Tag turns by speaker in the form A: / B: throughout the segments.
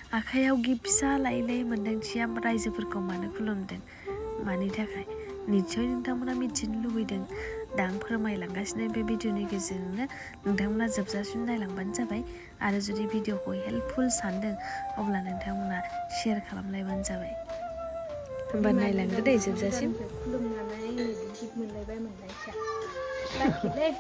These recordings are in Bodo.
A: आखायाव गिफ्ट फिसा लायै मोन्दांथिया रायजोफोरखौ मानो खुलुमदों मानि थाखाय निस्सय नोंथांमोना मिथिनो लुबैदों दा आं फोरमायलांगासिनो बे भिडिअनि गेजेरजोंनो नोंथांमोना जोबजासिम नायलांबानो जाबाय आरो जुदि भिडिअखौ हेल्पफुल सानदों अब्ला नोंथांमोना शेयार खालामलायबानो जाबाय होमबा नायलांदो दे जोबजासिम
B: खुलुमनानै गिफ्ट मोनलायबाय मोनलायखा लाखिलै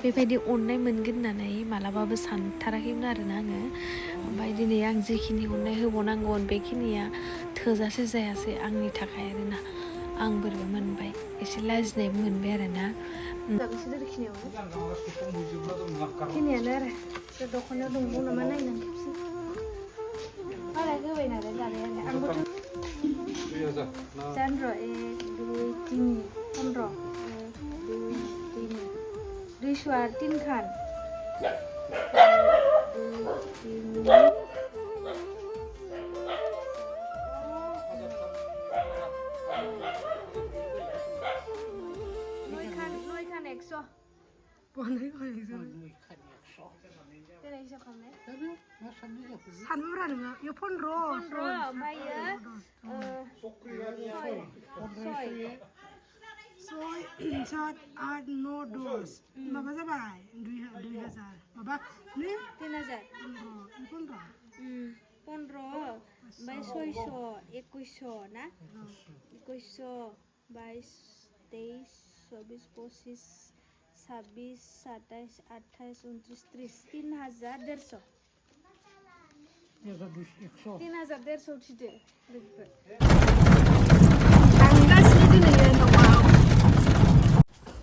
A: बेबायदि अननाय मोनगोन होननानै मालाबाबो सानथाराखैमोन आरोना आङो ओमफ्राय दिनै आं जिखिनि अननाय होबावनांगौमोन बेखिनिया थोजासे जायासै आंनि थाखाय आरोना आं बोरैबा मोनबाय एसे लाजिनायबो मोनबाय आरोना
B: खिनियानो आरो दख'नायाव दंबावो नामा नायनां खेबसे बारा होबाय नालाय जानायानो आंबोथ' जान र' 1 2 3 15 200 আর 3 খান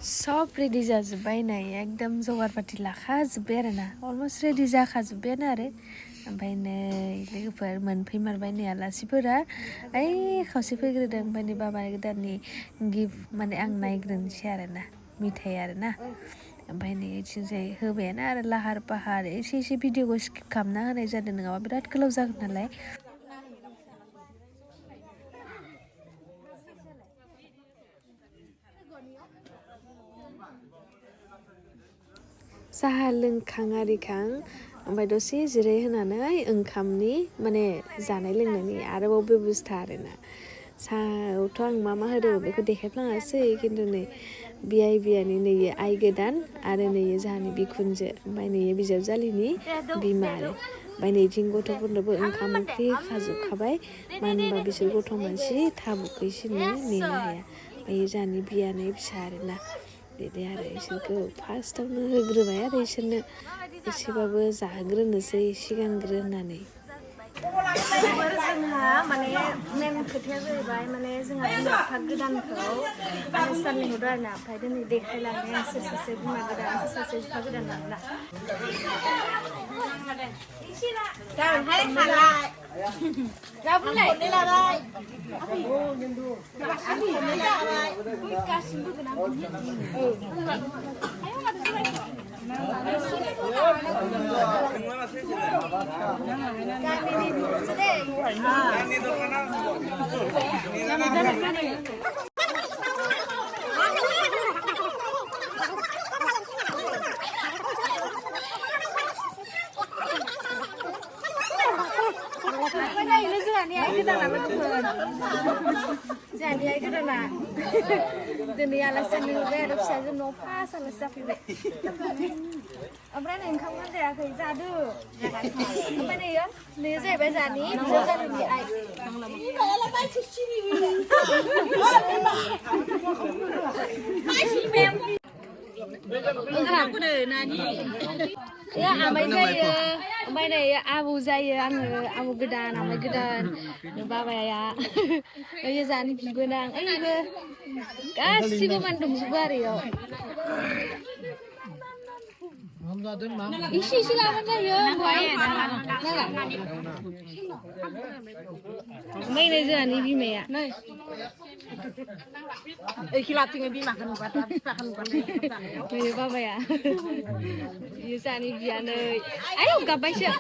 A: सब रेडि जाजोब्बाय नै एकदम जगार पाति लाखाजोब्बाय आरोना अलमस्ट रेडि जाखाजोब्बायानो आरो ओमफ्राय नै लोगोफोर मोनफैमारबाय नै आलासिफोरा ओइ खावसे फैग्रोदों ओमफ्राय नै बाबा गोदाननि गिफ्ट माने आं नायग्रोनोसै आरोना मिथाइ आरोना ओमफ्राय नै इथिंजाय होबायानो आरो लाहार फाहार एसे भिडिअखौ स्किप खालामना होनाय जादों नङाबा बिराद गोलाव जागोन नालाय साहा लोंखां आरिखां ओमफ्राय दसे जिरायहोनानै ओंखामनि माने जानाय लोंनायनि आरोबाव बेबस्था आरोना साहायावथ' आं मा होदों बेखौ देखायफ्लाङासै खिन्थु नै बियानि नै आइ गोदान आरो नै जाहानि बिखुनजो ओमफ्राय नै बिजावजालिनि बिमा आरो ओमफ्राय नैथिं गथ'फोरनोबो ओंखाम ओंख्रि होखाजोबखाबाय मानो होनबा बिसोर गथ' मानसि थाब उखैसिनो नेनो हाया ओमफ्राय जाहानि बियानै फिसा आरोना बिदि आरो इसोरखौ फार्स्टआवनो होग्रोबाय आरो इसोरनो एसेबाबो जाहोग्रोनोसै सिगांग्रो होननानै
B: जोंहा माने मेन खोथाया जाहैबाय माने जोंहा बिमा बिफा गोदानखौ आलासि लिंहरदो आरोना ओमफ्राय दिनै देखायलांनाया सोर सासे बिमा गोदान सोर सासे बिफा गोदान आरोना जोंहानि आइ गोदाना दिनै आलासि लिंहरबाय आरो फिसाजो न' फार्स्ट आलासि जाफैबाय ओमफ्राय नै ओंखाम जायाखै जादो ओमफ्राय नै जाहैबाय जोंहानि बिजावजालिनि आइ आमाइ जायो ओमफ्राय नै आबौ जायो आङो आबौ गोदान आमाइ गोदान बाबाया ओइ जानि बिबोनां ओइबो गासिबो माने दंजोबो आरो इयाव इसे लाबानो जायो ओमफ्राय नै जोंहानि बिमाया नै बाबाया बियो जानि बियानै आयौ गाबबायसो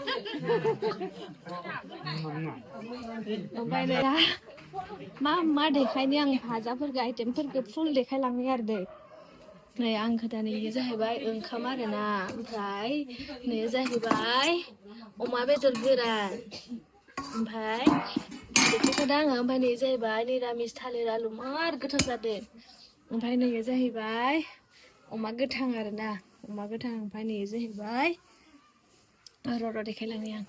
B: ओमफ्राय नै मा देखायनि आं भाजाफोरखौ आइटेमफोरखौ फुल देखायलांनो आरो दे नै आं खोथानि इयो जाहैबाय ओंखाम आरोना ओमफ्राय नै जाहैबाय अमा बेदर गोरान ओमफ्राय बेखौ खोदा आङो ओमफ्राय नै जाहैबाय निरामिस थालिर आलु मार गोथाव जादों ओमफ्राय नै जाहैबाय अमा गोथां आरोना अमा गोथां ओमफ्राय नै जाहैबाय र' देखायलांनि आं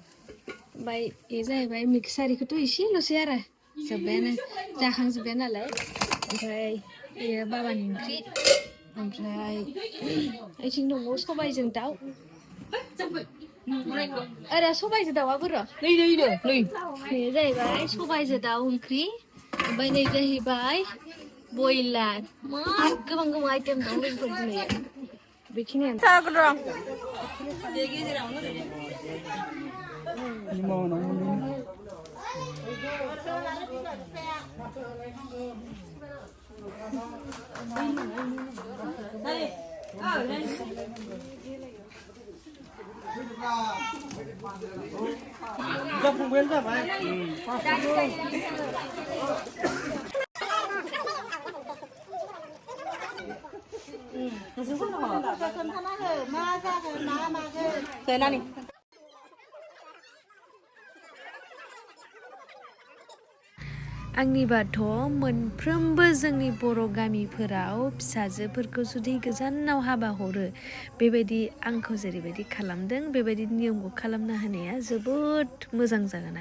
B: ओमफ्राय ये जाहैबाय मिक्सारिखौथ' एसेल'सै आरो जोब्बायानो जाखांजोब्बाय नालाय ओमफ्राय बेयो बाबानि ओंख्रि ओमफ्राय आथिं दङ सबायजों दाउ आरो सबायजों दाउआबो र' नै जाहैबाय सबायजों दाउ ओंख्रि ओमफ्राय नै जाहैबाय बयलार मा गोबां आइटेम दं लोगोफोर दिनै बेखिनियानो जागोन र'
C: जाफुंबायानो जाबाय खोन्थाना हो मा जागोन मा मागोन जानानै
A: आंनिबाथ' मोनफ्रोमबो जोंनि बर' गामिफोराव फिसाजोफोरखौ जुदि गोजानाव हाबा हरो बेबायदि आंखौ जेरैबायदि खालामदों बेबायदि नियमखौ खालामना होनाया जोबोद मोजां जागोन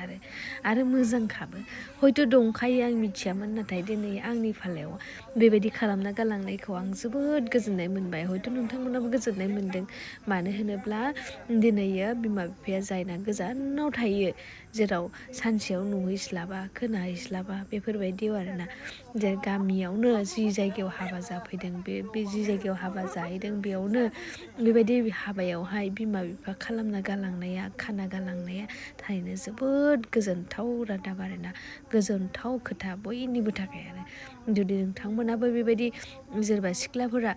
A: आरो मोजांखाबो हयथ' दंखायो आं मिथियामोन नाथाय दिनै आंनि फालायाव बेबायदि खालामना गालांनायखौ आं जोबोद गोजोननाय मोनबाय हयथ' नोंथांमोनाबो गोजोननाय मोनदों मानो होनोब्ला दिनैयो बिमा बिफाया जायना गोजानाव थायो जेराव सानसेयाव नुहैस्लाबा खोनाहैस्लाबा बेफोरबायदियाव आरोना जे गामियावनो जि जायगायाव हाबा जाफैदों बे जि जायगायाव हाबा जाहैदों बेयावनो बेबायदि हाबायावहाय बिमा बिफा खालामना गालांनाया खाना गालांनाया थारैनो जोबोद गोजोनथाव रादाब आरोना गोजोनथाव खोथा बयनिबो थाखाय आरो जुदि नोंथांमोनाबो बेबायदि सोरबा सिख्लाफोरा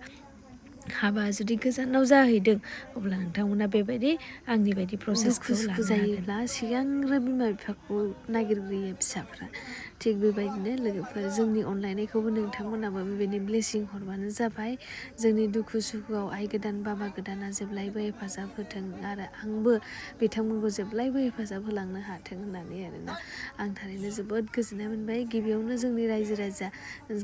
A: हाबा जुदि गोजानाव जाहैदों अब्ला नोंथांमोना बेबायदि आंनि बायदि प्रसेसखौ जायोब्ला सिगांग्रो बिमा बिफाखौ नागिरग्रोयो फिसाफ्रा थिग बेबायदिनो लोगोफोर जोंनि अनलायनायखौबो नोंथांमोनाबो बेबायदि ब्लेसिं हरबानो जाबाय जोंनि दुखु सुखुआव आइ गोदान बाबा गोदाना जेब्लायबो हेफाजाब होथों आरो आंबो बिथांमोनखौ जेब्लायबो हेफाजाब होलांनो हाथों होननानै आरोना आं थारैनो जोबोद गोजोननाय मोनबाय गिबियावनो जोंनि रायजो राजा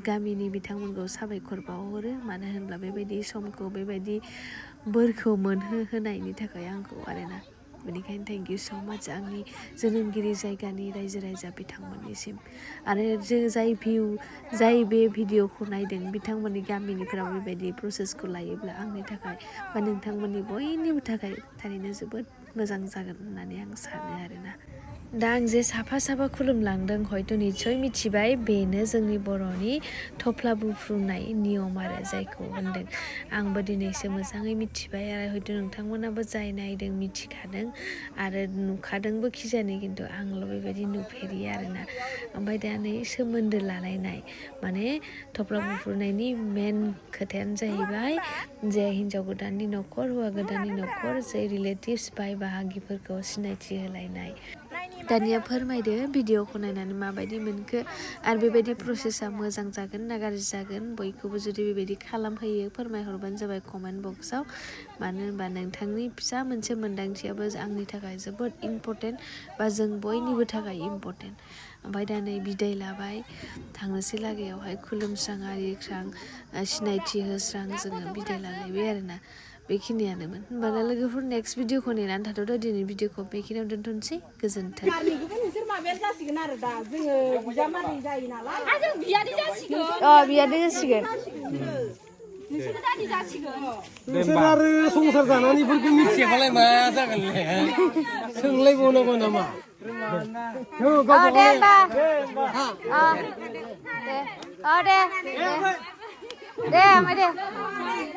A: गामिनि बिथांमोनखौ साबायखर बावहरो मानो होनब्ला बेबायदि समखौ बेबायदि बोरखौ मोनहोनायनि थाखाय आंखौ आरोना बेनिखायनो थेंक इउ स' माच आंनि जोनोमगिरि जायगानि रायजो राजा बिथांमोननिसिम आरो जाय बे भिडिअखौ नायदों बिथांमोननि गामिनिफोराव बेबायदि प्रसेसखौ लायोब्ला आंनि थाखाय बा नोंथांमोननि बयनिबो थाखाय थारैनो जोबोद मोजां जागोन होननानै आं सानो आरोना दा आं जे साफा खुलुमलांदों हयथ' निस्सय मिथिबाय बेनो जोंनि बर'नि थफ्ला बुफ्रुनाय नियम आरो जायखौ होनदों आंबो दिनैसो मोजाङै मिथिबाय आरो हयथ' नोंथांमोनाबो जाय नायदों मिथिखादों आरो नुखादोंबो खिजानि खिन्थु आंल' बेबायदि नुफेरि आरोना ओमफ्राय दा नै सोमोन्दो लालायनाय माने थफ्ला बुफ्रुनायनि मेन खोथायानो जाहैबाय जे हिन्जाव गोदाननि न'खर हौवा गोदाननि न'खर जे रिलेटिभ्स बाय बाहागिफोरखौ सिनायथि होलायनाय दानिया फोरमायदो भिडिअखौ नायनानै माबायदि मोनखो आरो बेबायदि प्रसेसा मोजां जागोन ना गाज्रि जागोन बयखौबो जुदि बेबायदि खालामहोयो फोरमायहरबानो जाबाय कमेन्ट बक्सआव मानो होनबा नोंथांनि फिसा मोनसे मोन्दांथियाबो आंनि थाखाय जोबोद इम्परटेन्ट बा जों बयनिबो थाखाय इम्परटेन्ट ओमफ्राय दा नै बिदाय लाबाय थांनोसै लागैयावहाय खुलुमस्रां आरिस्रां सिनायथि होस्रां जोङो बिदाय लालायबाय आरोना बेखिनियानोमोन होनबाना लोगोफोर नेक्स्ट भिडिअखौ नेनानै थाथ'दो दिनै भिडिअखौ बेखिनियाव दोनथ'नोसै गोजोन्थों
C: नोंसोर माबायानो जासिगोन आरो दा जोङो बिजामादै जायो नालाय जों बियादै जासिगोन
A: बियादै जासिगोन
C: नोंसोर दादि जासिगोन नोंसोर आरो संसार जानानैफोरखौ मिथियाबालाय मा जागोनलै सोंलायबावनांगौ नामा
B: दे